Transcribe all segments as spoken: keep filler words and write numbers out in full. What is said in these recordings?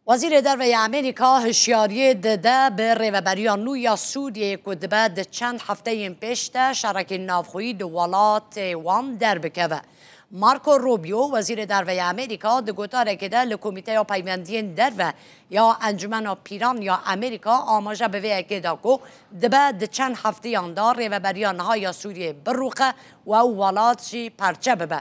Wezîrê Derve ya Amerîka hişyariyê dide bi rêveberiya nû ya Sûriyeyê ku dibe di çend hefteyên pêş de şerekî navxweyî di welatê wan derbikeve. Marco Rubio, Wezîrê Derve ya Amerîka, di gotarekê de li Komîteya Peywendiyên Derve ya Encûmena Pîran ya Amerîka amaje bi vê yekê da ku dibe di çend hefteyan de rêveberiya niha ya Sûriyeyê birûxe û ew welat jî perçe bibe.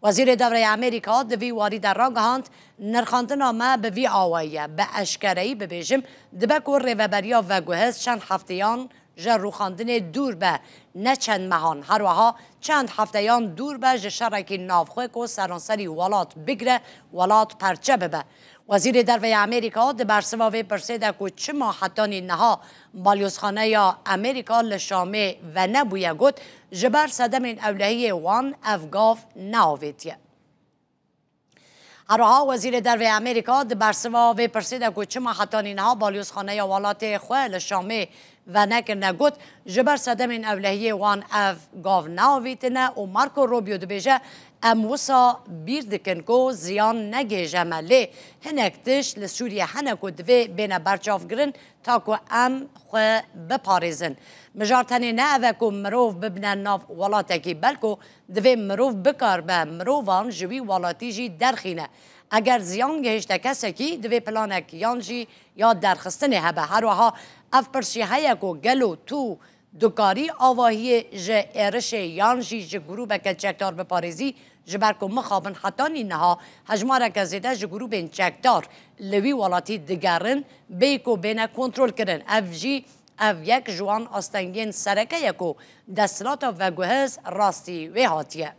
Wezîrê Derve ya Amerîka di vî warî de ragihand, nirxandina me bi vî awayî ye, bi eşkereyî bibêjim, dibe ku rêveberiya veguhêz çend hefteyan ji rûxandinê dûr be, ne çend mehan, herweha çend hefteyan dûr be ji şerekî navxwe ku seranserî welat bigire, welat perçe bibe. Wezîrê Derve ya Amerîka di bersiva vê pirsê de ku çima hetanî niha balyozxaneya Amerîka li Şamê venebûye got, ji ber sedemên ewlehiyê wan ev gav neavêtiye. Herwiha Wezîrê Derve ya Amerîka di bersiva vê pirsê de ku çima hetanî niha balyozxaneya welatê xwe li Şamê venekirine got, ji ber sedemên ewlehiyê wan ev gav neavêtine û Marco Rubio dibêje, em wisa bîr dikin ku ziyan negihêje me, lê hinek tişt li Sûriye hene ku divê bêne berçavkirin ta ku em xwe biparêzin. Mijar tenê ne ev e ku mirov bibine nav welatekî, belku divê mirov bikaribe mirovan ji wî welatî jî derxîne. Eger ziyan gihişte kesekî, divê planek yan jî ya derxistinê hebe. Herweha ev pirs jî heye ku gelo tu dikarî avahiyê ji êrişê yan jî ji grûbeke çekdar biparêzî, ji ber ku mixabin hetanî niha hejmareke zêde ji grûbên çekdar li wî welatî digerin, bê ku bêne kontrolkirin. Ev jî, ev yek ji wan astengiyên sereke ye ku desthilata veguhêz rastî wê hatiye.